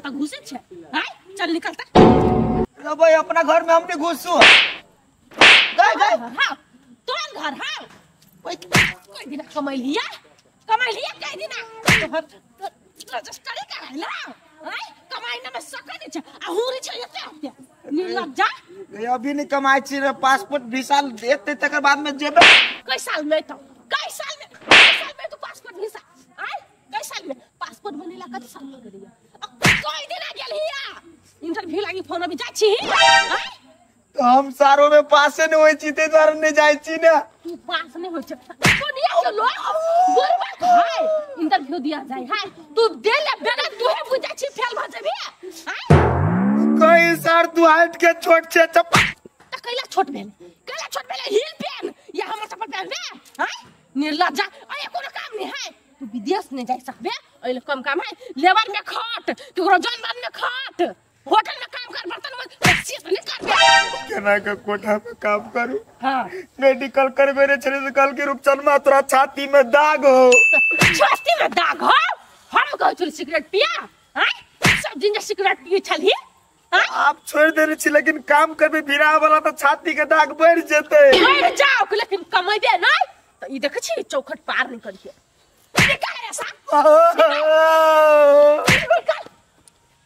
त घुसे छै हाय चल निकल त रबे अपना घर में हमने घुसू गए गए हां तोन घर हां कोई दिन कमैलिया कमैलिया कै दिना तोहर रजिस्ट्री कराइला हाय कमाई न में सकै नै छै आ हुरी छै एते एते निर्लज्जा अभी नहीं कमाई छी रे पासपोर्ट वीसा एते तकर बाद में जेबे कै साल में तो कै साल में तू पासपोर्ट वीसा आय कै साल में पासपोर्ट बनेला कति साल लग गइया कोई दिन आ गेल हिया इंटरव्यू लागी फोन अभी जाय छी आय तो हम सारो में पासे नहीं होई छी ते द्वारा नहीं जाय छी ना तू पास नहीं होई छै कोनिया के लोग बरबाद हाय इंटरव्यू दिया जाय हाय तू दे ले बेगा तूहे बुझ जाय छी फेल भ जेबी आय कई सार तू हाइट के छोट छे चप्पल त कैला छोट भेल हिल पेन या हमर चप्पल पहन रे हाय निर्लज्जा अरे कोनो काम नहीं है तू विदेश नहीं जा सकबे एले कम काम है लेबर में खट केकरो जानवर में खट होटल में काम कर बर्तन में से नहीं करबे केना के कोठा में काम करू हां मेडिकल करबे रे छले से कल के रूपचन में तोरा छाती में दाग हो छाती में दाग हो हम कहै छली सिगरेट पिया हां सब दिन सिगरेट पिए छली आप छोड़ देने छी लेकिन काम करबे भिड़ा वाला तो छाती के दाग बढ़ जेते बढ़ जाओ लेकिन कमेबे नहीं तो ई देखै छी चौखट पार नहीं करिए निकल ऐसा निकल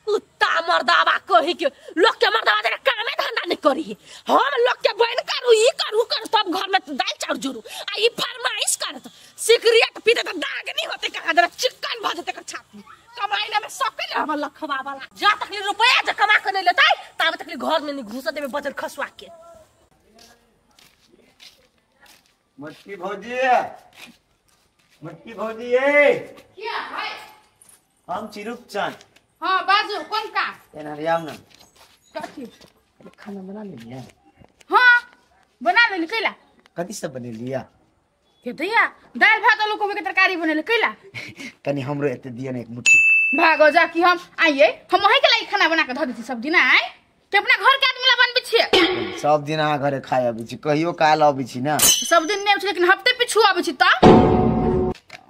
कुत्ता मर्दावा कही के लोग के मर्दावा जरा कामे धंधा नहीं करी हम लोग के बहन करू ई करू कर तब घर में दाल चाउर जुरू आ ई फरमाइश करत सिगरेट पीते त दाग नहीं होते कहा जरा चिकन भ जेते कर छाती कमाइला में सके ले हमर लखवा वाला जा तकली रुपया जे कमा के नहीं लेतै ताबे तकली घर में नहीं घुस देबे बजर खसवा के मटकी भौजी ए क्या है हम चिरुपचन हां बाजू कोन काम एना रियाम ना कथी खाना बना लेलिया हां बना लेली कैला कथी सब बनेलिया के दैया दाल भात आलू कोबी के तरकारी बनेले कैला तनी हमरो एते दिया ने एक मुट्ठी भागो जा कि हम आइए हम वही के लाई खाना बना के धऽ दै छी सब दिन आइ के अपना घर के आदमी ला बनबै छियै सब दिन अहाँ घरे खाय अबै छी कहियो काल अबै छी ना सब दिन नै आबै छी लेकिन हफ्ते पिछु आबै छी त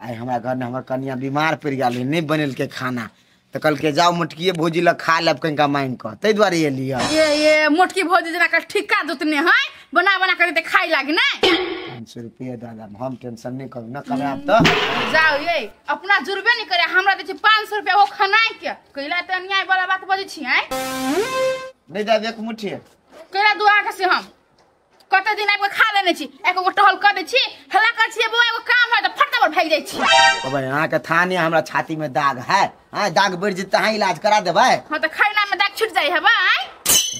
आइ हमरा घर में हमर कनिया बीमार पड़ गेल नहीं बनेल के खाना तो कल के जाओ मोटकीए भौजी ल खा लेब कनिका मांग के तै दुआरे एलियै ये ये मोटकी भौजी जना के ठिक्का जोतने है बना बना के खाई लागी नै 500 रुपया दादा हम टेंशन नहीं करू ना कराब त जाओ ये अपना जुरबे नहीं करे हमरा दै छी 500 रुपया ओ खनाई के कैला त अन्याय वाला बात बजै छी आइ नहीं दादा एक मुट्ठी कैला दुआ के से हम कते दिन आबि के खा लेने छी एक गो टहल कर दै छी हल्ला कर छी बौआ एगो काम है त फटाफट भागि जाइ छी बाबा अहाँ के था नहीं हमरा छाती में दाग है हां दाग बढ़ जेतै अहाँ इलाज करा देबै हां त खाना में दाग छूट जाइ है बा आइ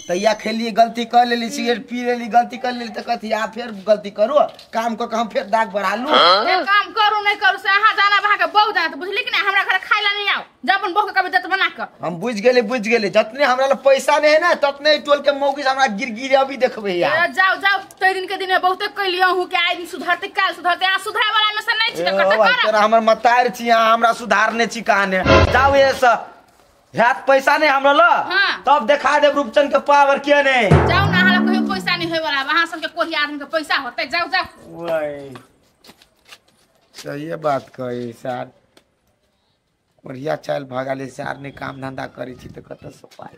तैया खेलिए गलती कर लेली सिगरेट पी लेली गलती कर लेली त कथी आ फेर गलती करू काम क के हम फेर दाग बढ़ा लू काम करू नहीं करू से अहाँ जाना अहाँ के बहुत जाना त बुझली कि नहीं हमरा घर खाइ ला नहीं आओ जा अपन बहू के कभी दत बना के हम बुझ गेली जतने हमरा ल पैसा नहीं है ना ततने टोल के मौगी से हमरा गिरगिर अभी देखबै यार जाओ जाओ तै दिन के दिन में बहुते कहलियो हूं कि आइ दिन सुधरते काल सुधरते आ सुधरे वाला में से नहीं छी त कत कर तोरा हमर मतार छी अहाँ हमरा सुधारने छी कहाने जाओ ये से हाथ पैसा नहीं हमरा ल हाँ। तब देखा देब रूपचंद के पावर के नहीं जाओ ना हमरा कहियो पैसा नहीं होय वाला अहाँ सब के कोही आदमी के पैसा होते जाओ जाओ ओए सही बात कही सर बढ़िया चाल भागाले सार ने काम धंधा करी छी त कत से पाइ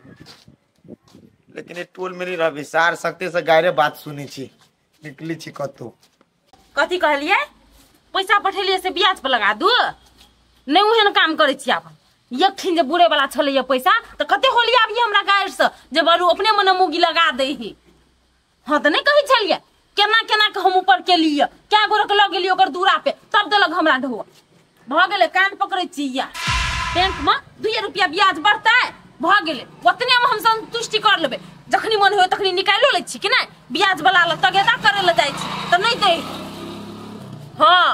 लेकिन ये टोल में नहीं रहबे सार सकते से गायरे बात सुनै छी निकली छी कतो कथी कहलिए पैसा पठेलिए से ब्याज पर लगा दू नहीं ओहन काम करै छी अपन एक ठिन जे बुढ़े वाला छलैया पैसा त कते होली आबिए हमरा गायर से जे बरू अपने मने मुगी लगा दै ही हां त नहीं कहै छलिए केना केना के हम ऊपर केलिए क्या गोर के लग गेलिए ओकर दूरा पे तब देलक हमरा ढोआ भ गेलै कान पकड़ै छी या बैंक में 2 रुपया ब्याज बढ़तै भ गेलै ओतने में हम संतुष्टि कर लेबै जखनी मन होय तखनी निकालो लै छी कि नहीं ब्याज वाला ल तगेदा करे ल जाइ छी त नहीं दै हां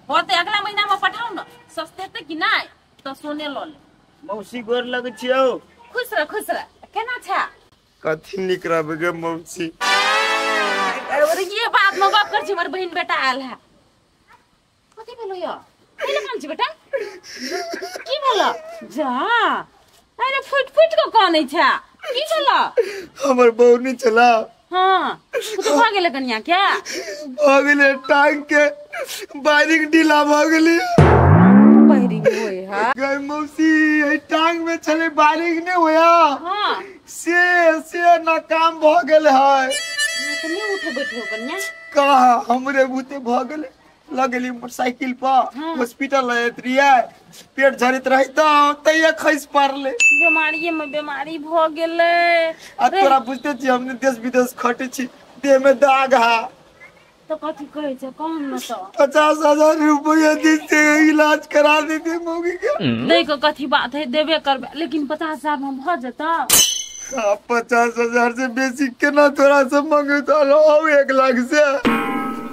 होते अगला महीना में पठाऊ न सस्ते कि नहीं तो सोने ल ले मौसी गोर लगे छियौ खुश रह खुश रह केना छै कथी निक रहबे गे मौसी अरे ये बात में गप कर छी हमर बहिन बेटा आयल है कथी भेलो यो कैला कान छी बेटा की भेलो जा अरे फुट फुट के कानै छै की भेलो हमर बौनी चला हां कुछ भ गेलै कनिया के भ गेलै टांग के बारिक ढीला भ गेलै बायरिंग होय हा गई मौसी ए टांग में छले बायरिंग ने होया। हां से ना काम भ गेल है। त नहीं उठे बैठे हो कन्या का हमरे भूते भ गेल लगली मोटरसाइकिल पर हॉस्पिटल आयत रिया पेट झरित रही त तैया खइस पड़ले। बीमारी में बीमारी भ गेलै। आ तोरा बुझते छी हमने देश विदेश खटे छी देह में दाग हा तो कथी कहै छै कौन न तो 50,000 रुपया दे इलाज करा देते मौगी के। दै के कथी बात है देबे करबे लेकिन 50,000 में भ जता। 50,000 से बेसी केना तोरा से मंगे तो 1 लाख से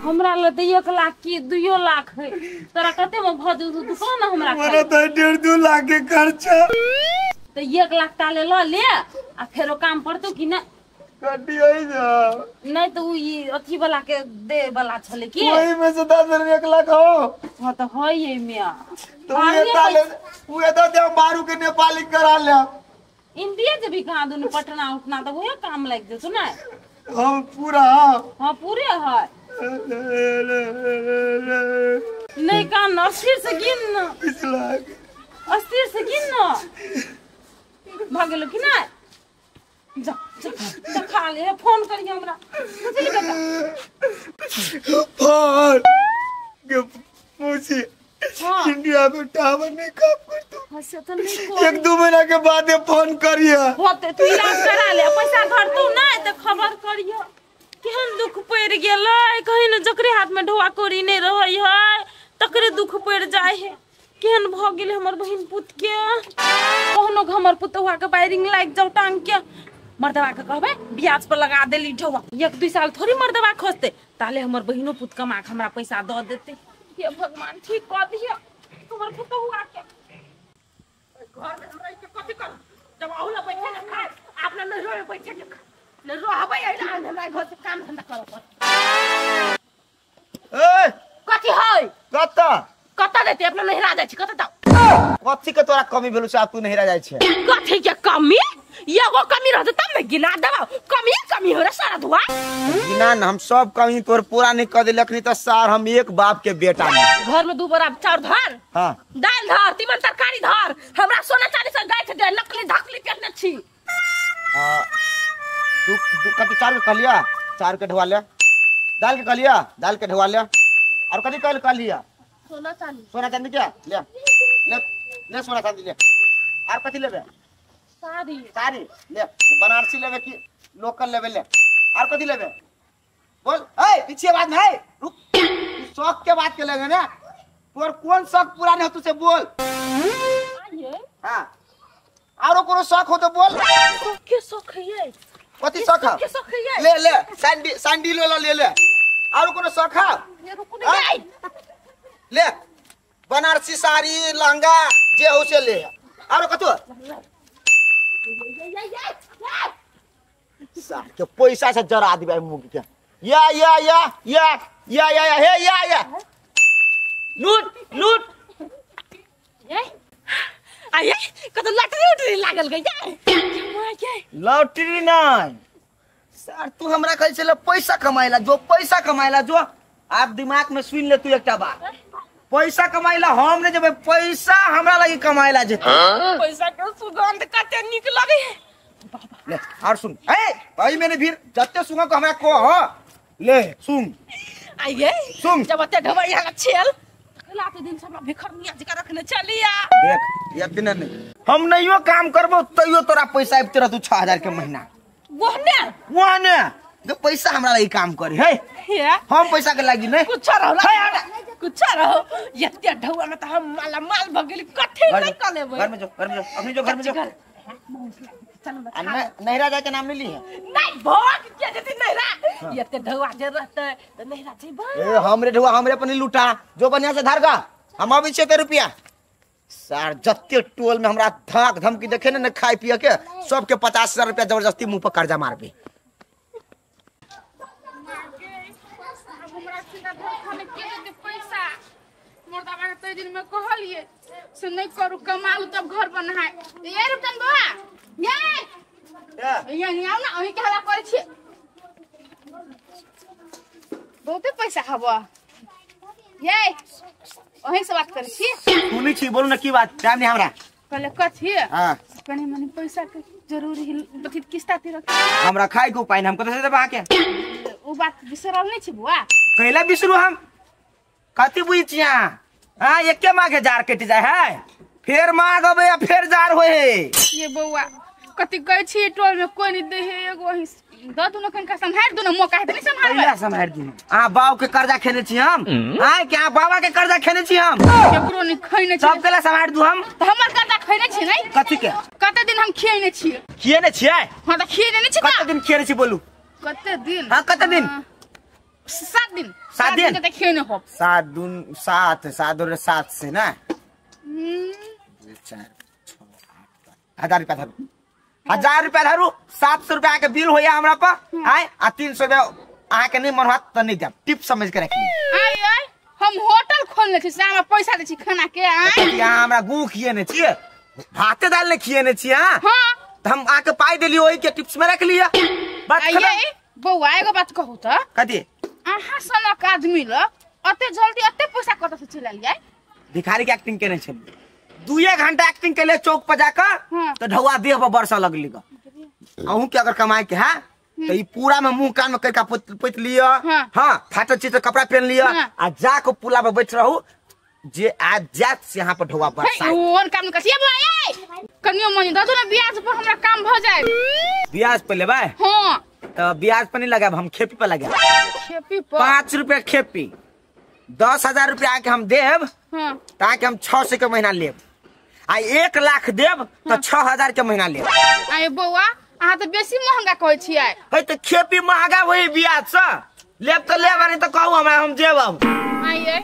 हमरा ल त 1 लाख की 2 लाख है तोरा कते में भ जतौ तू कह ना हमरा। हमरा त 1.5-2 लाख के खर्चा त 1 लाख ताले ल ले आ फेरो काम पड़तो कि ना कटी होई जा नहीं तो उ ई अथी वाला के दे वाला छले की ओही में से 10 1 लाख हो। हां त होई ए मिया तो ये ताले उहे the they मारू के नेपाली करा ले इंडिया जे भी कहां दुनु पटना उठना त ओहे काम लाग जतो ना। हम पूरा हां पूरे है नहीं काम अस्थिर से गिन न 20 लाख अस्थिर से गिन न भागलो कि ना जा जा जा खा ले फोन करिए हमरा बुझली बेटा फोन के पूछी। हाँ। इंडिया में टावर नहीं काम करतो। हाँ से तो नहीं कर 1-2 महीना के बाद फोन करिए होते तू इलाज करा ले पैसा घर तू नहीं तो खबर करिए। केहन दुख पड़ गेलै कहीं न जकरे हाथ में ढोआ कोरी नहीं रहै है तकरे दुख पड़ जाय है। केहन भ गेल हमर बहिन पुत के कहनो हमर पुतहुआ के वायरिंग लाग जाओ टांग के मर्दवा के कहबे ब्याज पर लगा देली ढोआ 1-2 साल थोड़ी मर्दवा खोजते ताले हमर बहिनो पुत कमा के हमरा पैसा the देते। हे भगवान ठीक कर दिया हमर पुतहुआ के। घर में हमरा के कथि कर जब आउला बैठे न खाए अपना न रोए बैठे के न रहबै अइला हमरा घर से काम धंधा करऽ पड़त। ए कथि है कत कत देते अपना नहिरा जाइ छी कत दाও। कथि के तोरा कमी भेलौ से तू नहिरा जाइ छै? कथि के कमी एगो कमी रहत तब न गिना देबौ कमी कमी हो रे सारा धुआ गिना न हम सब कमी तोर पूरा नहीं कर देलक नहीं त सार हम एक बाप के बेटा नहीं। घर में 2 बोरा चाउर धर हां दाल धर तीमन तरकारी धर हमरा सोना चांदी से गाय दे नकली धकली पेटने छी। हां दू दू कति चार के कहलिया चार के ढोआ ले दाल के कहलिया दाल के ढोआ ले और कथि कहल कहलिया सोना चांदी सोना चांदी क्या ले ले ले सोना चांदी ले और कथि लेबे साड़ी साड़ी ले बनारसी लेबे कि लोकल लेबे ले और कथि लेबे बोल। ए पीछे बात में है रुक शौक के बात के लेगे ना तोर कौन शौक पूरा नहीं हो तुसे बोल। आइए हां आरो कोनो शौक हो तो बोल। शौक के शौक है कथि शौक है के शौक है ले ले सैंडी सैंडी ले ले ले आरो कोनो शौक है ये रुक नहीं ले बनारसी साड़ी लहंगा जे हो से ले आरो कथु सार के पैसा से जरा दिबे मुंह के या या या या या या या हे या या लूट लूट ए आये कत लॉटरी उटरी लागल गई लॉटरी नहीं सर तू हमरा कहै छले पैसा कमाइला जो पैसा कमाइला जो आप दिमाग में सुन ले तू एकटा बात पैसा कमाइला हम नहीं जेबै पैसा हमरा लगी कमाइला जेतै। पैसा के सुगंध कते निक लगे ले और सुन ए भाई मैंने फिर जत्ते सुंगा को हमरा को हो ले सुन आइए सुन जब अते ढबई यहाँ छेल लाते दिन से हमरा भिखरनिया जका रखने चलिया देख यतिन नहीं हम नहियो काम करबो तैयो तोरा पैसा आबि तेरा तू 6000 के महीना वहने वहने जो पैसा हमरा लगी काम करे हे हम पैसा के लागी नहीं कुछ रहो कुछ रहो यत्ते ढौआ में त हम माला माल भ गेली कथे नहीं क लेबै। घर में जो घर में जो अपनी जो घर में जो नहिरा जाए के नाम नहीं ली है नहीं भोग के जति नहिरा यत्ते ढौआ जे रहते त नहिरा जेबै। ए हमरे ढौआ हमरे पनी लूटा जो बढ़िया से धार गा हम अबै छियै ते रुपया सार जत्ते टोल में हमरा धाक धमकी देखे ने खाए पिए के सबके 50,000 रुपया जबरदस्ती मुंह पर कर्जा मारबे। पैसा मोरदाबा के तई दिन में कहलिए से नहीं करू कमालू तब घर बनाए। ए रुपचन बा ये ये आओ ना अही के हला करै छी बहुते पैसा हबो। ये ओही से बात करै छी। सुनै छी, बोलू ना की बात, टाइम नहीं हमरा। कहले कथी? हां कनी मनी पैसा के जरूरी अथी किस्ता ती रख। हमरा खाय के उपाय न, हम कतऽ से देब अहाँके? उ बात बिसरल नहीं छी बुआ। कैला बिसरू हम? कथी बुझै छी अहाँ? हां एके माघे जार कटि जाय है, फेर माघ अबै आ फेर जार होय है। ये बौआ कथी कहै छी, टोल में कोई नहीं दे है, एगो ही द दुनो कनका सम्हार दुनो मौका है त नहीं सम्हारबै। कैला सम्हार दिनु? अहाँ बाप के कर्जा खेने छी हम? आय के अहाँ बाबा के कर्जा खेने छी हम? केकरो नहीं खैने छी। सब कैला सम्हार दू हम? त हमर कर्जा खैने छी नहीं? कथी के? कते दिन हम खिएने छी? खिएने छियै? हां त खिएने नहीं छी। कते दिन खिएने छी बोलू? कते दिन? हां कते दिन? 7 दिन। 7 दिन त खिएने हो। 7 दिन 7 7 और 7 से ना 4 6 8 1000 रुपया धरू, 1000 रुपया धरू। 700 रुपया के बिल होया हमरा पर आय, आ 300 रुपया अहाँ के नहीं मन होत त नहीं देब, टिप समझ के रखी। आय आय हम होटल खोलने छी से हमरा पैसा दै छी खाना के। आय यहाँ हमरा गू खिएने छियै, भाते दाल ने खिएने छियै। हां हां त हम आके पाई देली, ओही के टिप्स में रख लिया। बात खत्म। बौआ एगो बात कहू त कथी? अहाँ सनक आदमी ल अते जल्दी अते पैसा कतऽ से चलि आयल? भिखारी के एक्टिंग केने छलियै, 2 घंटा एक्टिंग केले चौक पर जाकर, तो ढौआ देह पर बरसा लगली ग। अहूँ के अगर कमाए के है तो ई पूरा में मुंह कान में करका पोत लिया, हाँ फाटल चीज कपड़ा पहन लिया, आ जाके पुला पर बैठ रहू, जे आज जात से यहाँ पर ढौआ बरसा। ओन काम कसिया बौआ, ए कनियो मनी दऽ दो ना ब्याज पर, हमरा काम भ जाए। ब्याज पर लेबै? हां तो ब्याज पर नहीं लगाब, हम खेती पर लगाब। खेती पर 5 रुपया खेती, 10,000 रुपया के हम देब, ताकि हम 600 के महीना लेब, आ 1 लाख देब तो 6000 के महीना लेब। आय बौआ अहाँ तो बेसी महंगा कहै छियै। है तो खेती महंगा होई ब्याज से लेब तो लेब, नहीं तो कहू हमरा हम जेब। आइए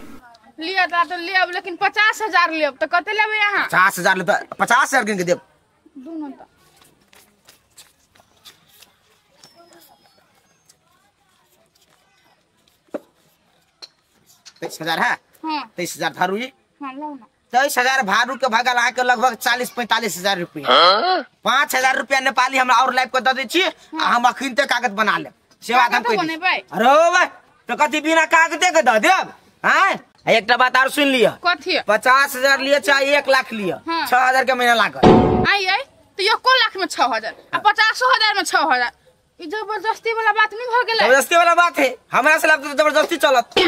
लिअ त लेब, लेकिन 50,000 लेब त कते लेबै अहाँ? 50,000 लेब त 50,000 गिन के देब। दुनू त 23,000 है। हां 23,000 धारू जी। हां लाओ ना। 23,000 भारू के भगल अहाँ के लगभग 40-45 हजार रुपया। 5,000 रुपया नेपाली हमरा और लाइफ के दऽ दै छी, आ हम अखिनते कागज बना लेब। सेवा हम कहि बनेबै। अरे भाई तो कथी बिना कागजे के दऽ देब? हां एकटा बात और सुन लिअ। कथी? 50,000 लिअ चाहे 1 लाख लिअ, 6,000 के महीना लागत। आइ आइ तो 1 लाख में 6,000 आ 50,000 में 6,000, ई जबरदस्ती वाला बात नहीं भ गेलै? जबरदस्ती वाला बात है, हमरा से लाभ तो जबरदस्ती चलत।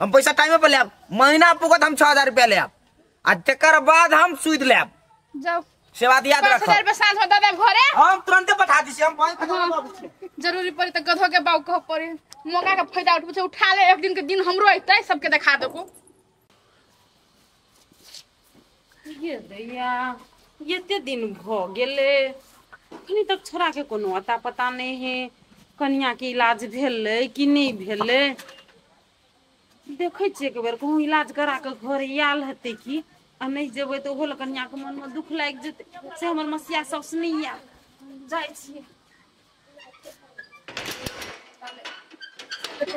हम पैसा टाइम पर लेब, महीना पुगत हम 6,000 रुपया लेब, आ तकर बाद हम सूद लेब। जाओ से बात याद रखो। 5,000 रुपया साल में दऽ देब घरे, हम तुरंते पठा दी छी। हम बैंक खतम। जरूरी पड़ी त गधो के बाऊ कह पड़े, मौका के फायदा उठबै छै, उठा ले एक दिन के दिन हमरो अइतै, सबके देखा देबो। ये दैया एते दिन भ गेलै, अखनी तक छोरा के कोनो अता पता नहीं है, कनिया के इलाज भेलै कि नहीं भेलै। देखै छियै एक बेर कहूँ इलाज करा के घर आयल हेतै कि, आ नहीं जेबै तऽ ओहो लए कनिया के मन में दुख लागि जेतै, से हमर मसिया साउस नहीं आयल। जाइ छियै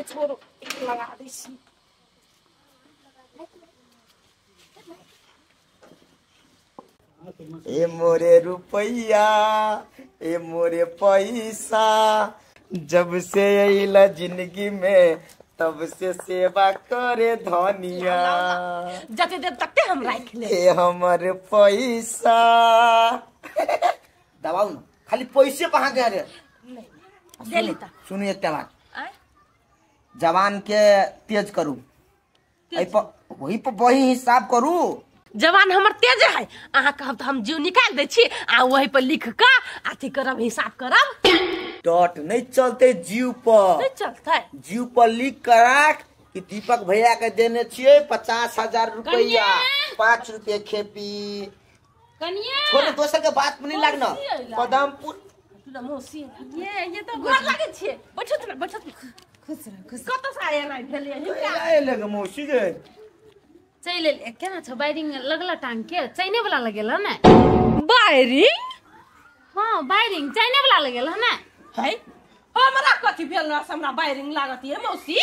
छोड़ो लगा दै छी। ए मोरे रुपैया, ए मोरे पैसा, जब से अइला जिंदगी में तब से सेवा करे धनिया, जते देर तकते हम राख ले ए हमर पैसा। दबाऊ ना खाली पैसे कहाँ गए रे? नहीं दे लेता। सुनू एकटा बात, जवान के तेज करू, वही पर वही हिसाब करू। जवान हमर तेज है, अहाँ कहब तो हम जीव निकाल दै छी, आ वही पर लिख के अथी करब, हिसाब करब। डॉट नहीं चलते जीव पर, नहीं चलते जीव पर लिख कर राख कि दीपक भैया के देने छियै 50,000 रुपया, 5 रुपये खेती। छोटे दोसर के बात में नहीं लगना। पदमपुर मौसी ये तो गोर लागे छियै, बैठत ना बैठत, खुश रह खुश। कत सारे एना भेलियै हिनका? आएले गे मौसी गे। चलि एलियै। केना छौ बायरिंग लगला टांग के? चैने वाला लगेल ने बायरिंग? हां बायरिंग चैने वाला लगेल ने। है हमरा कथी भेल न से हमरा बायरिंग लागत ये मौसी?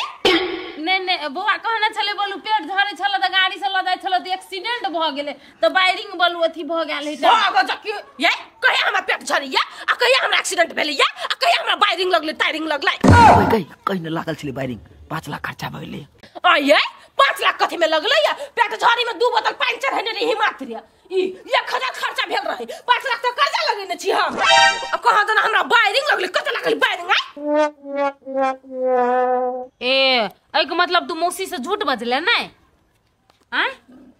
नहीं नहीं बौआ कहने छले बोलू पेट झरे छल त गाड़ी से ल जाय छल त एक्सीडेंट भ गेले त बायरिंग बोलू अथी भ गेल है। भग जकी ये कहिया हमरा पेट झरिया आ कहिया हमरा एक्सीडेंट भेलैया आ कहिया हमरा बायरिंग लगले टायरिंग लगले। कहि कहि न लागल छले बायरिंग। 5 लाख खर्चा भ गेलै। आये 5 लाख कथी में लगलै या? पेट झड़ी में 2 बोतल पानि चढ़ेने रही मात्र, ई 1000 खर्चा भेल रहे। 5 लाख त कर्जा लगेने छी हम। आ कहाँ जना हमरा बायरिंग लगलै, कत लागल बायरिंग? ए एहि के मतलब तू मौसी से झूठ बजले नै? आय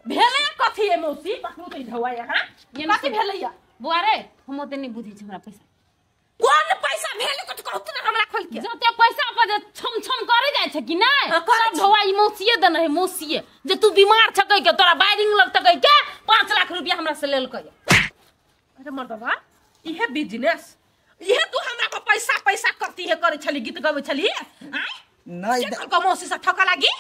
भेलै कथी ए मौसी? पकड़ू त ढौआ यहाँ कथी भेलै? बुआ रे हम ओते नहीं बुझै छी, हमरा पैसा कोन पैसा भेल कत कहत ना हमरा खोल के। जते पैसा पर जे छम छम करे जाय छै कि नै, सब ढौआ ई मौसीए देने है, मौसीए जे तू बीमार छ कह के तोरा बायरिंग लगत कह के 5 लाख रुपया हमरा से लेलकै। अरे मर्दवा इहे बिजनेस, इहे तू हमरा को पैसा पैसा करती है करे छली, गीत गबै छली। आय नहीं से को मौसी से ठका लागी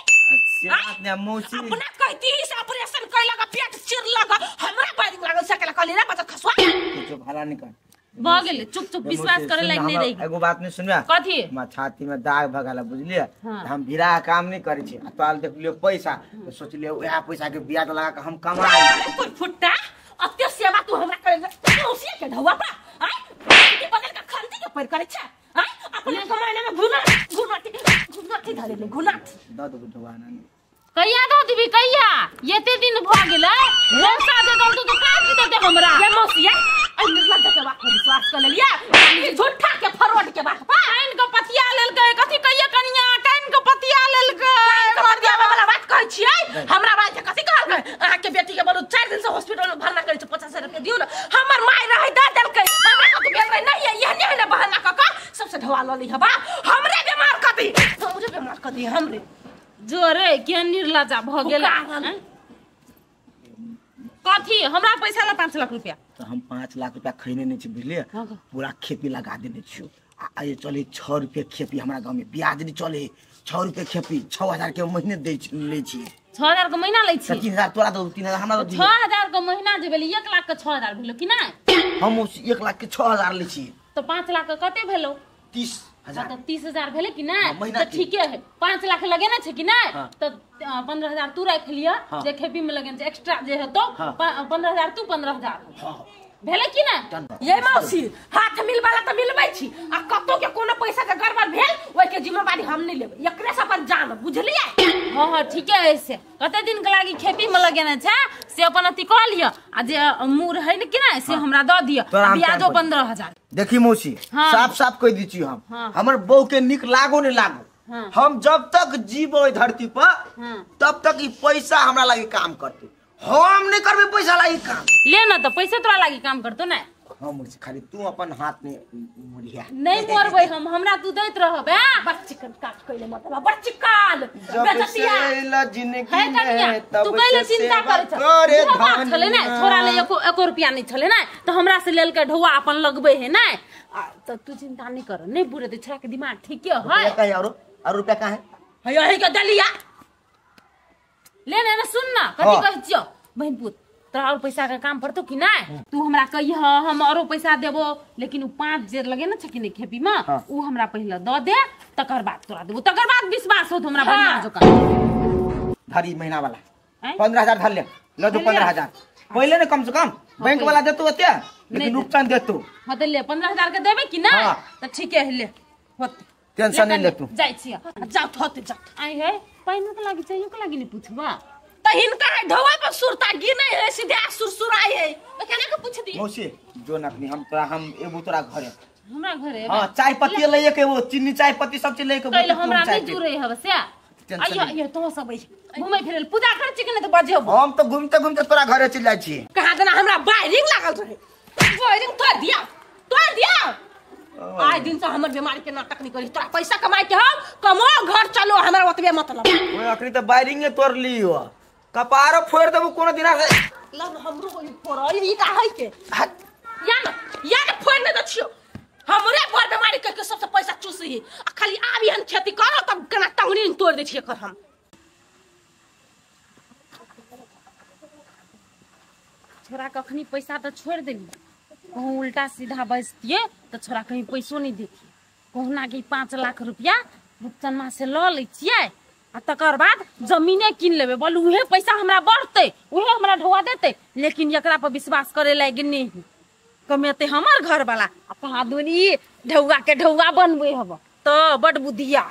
से बात ने मौसी अपना कहती ही से ऑपरेशन कैलक, पेट चिर लग, हमरा बायरिंग लागल सकला कहली रे बच्चा खसवा कुछ भला नहीं कर भ गेलै। चुप चुप विश्वास करे लायक नहीं रही। एगो बात नहीं सुनबे कथी? हमरा छाती में दाग भगाला बुझलिए, हम भिरा काम नहीं करे छी। तोरा देखलियो पैसा तो सोचलियो उहे पैसा के ब्याज लगा के हम कमाई। कोई फुट्टा अत्य सेवा तू हमरा करे मौसी के ढौआ पा आय के बदल के खंती के पैर करे छ। आय अपने कमाने में घुना घुनाती घुनाती धरे ले घुनाती द दो ढौआ ना कहिया दो दीबी कहिया? एते दिन भ गेलै मौसा दे दल तो काट देते हमरा। ये मौसी आई निर्लज्ज के बात पर विश्वास कर लेलिया, झूठा के फरवड के बात पा कान के पतिया लेलकै। कथी कहिया कनिया? कान के पतिया लेलकै। पतिया वाला बात कहै छियै हमरा बात के कथी कहलकै? अहाँ के बेटी के बोलू 4 दिन से हॉस्पिटल में भर्ना करै छै, 50,000 रुपया दियौ न। हमर my रहै the देलकै, हमरा कतौ भेल रहै नहीं, एहने एहने बहाना क क सबसे ढवा ल ली हबा, हमरे बीमार क दी, हमरे बीमार क दी हमरे। जोरे केहन निर्लज्जा भ गेल। कथी हमरा पैसा ला 5 लाख रुपया? तो हम 5 लाख रुपया खैने नहीं छी बुझलिए, पूरा खेती लगा देने छियो। आ ये चले 6 रुपया खेती हमरा गांव में ब्याज नहीं चले, 6 रुपया खेती 6000 के महीने दे ले छी। 6000 के महीना लै छी? 3000 तोरा दो, 3000 हमरा दो। 6000 के महीना जे भेलै 1 लाख के 6000 भेलो कि नै? हम 1 लाख के 6000 लै छी तो 5 लाख के कते भेलो? 30,000। तो 30,000 भेले कि नै? तो ठीके है, 5 लाख लगेने छै कि नै? तो 15,000 तू राख लिया जे खेती में लगेने छै, एक्स्ट्रा जे हेतो 15,000 तू 15,000 भेले कि नै? ये मौसी हाथ मिलवाला त मिलबै छी, आ कतो के कोनो पैसा के गड़बड़ भेल ओइ के जिम्मेवारी हम नै लेबै, एकरे से अपन जान बुझलियै? हां हां ठीके है। से कते दिन के लागी खेती में लगेने छै से अपन अथी क लिय, आ जे मूर है ने कि नै से हमरा the दिय, ब्याजो 15,000। देखी मौसी साफ साफ कह दी छी हम, हमर बहू के निक लागो नहीं लागो, हम जब तक जीबो धरती पर तब तक ई पैसा हमरा लागी काम करते, हम नहीं करबे पैसा लागी काम। ले ना तो पैसा तोरा लागी काम करतो ना। हम खाली तू अपन हाथ में मुड़िया नहीं मोरबै हम, हमरा तू दैत रहबे। बड़ चिकन काट कइले मतलब बड़ चिकन बेजतिया है कनिया, तू कइले चिंता करे छ? बात छले ने छोरा ले एको रुपया नहीं छले ने, तो हमरा से लेल के ढौआ अपन लगबे है ने, तो तू चिंता नहीं कर, नहीं बुरे ते छोरा के दिमाग ठीक है। कहे और रुपया कहां है? है यही के दलिया ले ने सुन ना कथी कहै छियो बहिन पुत, तोरा और पैसा के काम पड़तो कि नहीं? तू हमरा कहिह हम औरो पैसा देबो, लेकिन उ 5 जे लगे ना छै कि नहीं खेती में उ हमरा पहले the they, तकर बाद तोरा देबो, तकर बाद विश्वास होत हमरा बढ़िया जोका। धरी महीना वाला 15,000 धर ले, ल दो 15,000 पहले ने कम से कम बैंक वाला देतो ओते, लेकिन नुकसान देतो। हां त ले 15,000 के देबे कि नहीं? त ठीके है ले, होत टेंशन नहीं ले तू। जाय छी जाओ होत जाओ। आई है पाइनो के लागी चाहिए के लागी नहीं पूछबा त हिनका है ढौआ पर सुरता गिनै है, सीधे सुरसुराई है, त केना के पूछ दी? मौसी जो नखनी हम तोरा हम एबो तोरा घरे, हमरा घरे। हां चाय पत्ती लइए के वो चीनी चाय पत्ती सब चीज लइए के कइल हमरा नहीं जुरे हब से। आइयो आइयो तो सब घुमै फिरे पूजा कर छी कि नहीं त बजेबो। हम तो घुमते घुमते तोरा घरे चल जाय छी। कहा देना हमरा बायरिंग लागल रहे, बायरिंग तोड़ दिया तोड़ दिया। आइ दिन से हमर बीमारी के नाटक नहीं करी, तोरा पैसा कमाई के हम कमो घर चलो, हमरा ओतबे मतलब। ओए अखनी त बायरिंग तोड़ लियो, कपारो फोड़ देबो कोनो दिना से। लन हमरो होई फोड़ ई का है के या न या न फोड़ ने द छियो, हमरे पर बीमारी करके सबसे पैसा चूसी आ खाली आबी हन खेती करो तब केना टंगनी तोड़ दे छियै कर हम। छोरा कखनी पैसा तो छोड़ देली, कहूँ उल्टा सीधा बजतिए तो छोरा कहीं पैसो नहीं देती। कहुना के 5 लाख रुपया रुपचनमा से ल लै छियै आ तकर बाद जमीने कीन लेबै, बोलू उहे पैसा हमरा बढ़तै, उहे हमरा ढोआ देतै, लेकिन एकरा पर विश्वास करे लायक नहीं। कमेते हमर घर वाला आ कहाँ दुनी ढौआ के ढौआ बनबै हब तो बड बुद्धिया।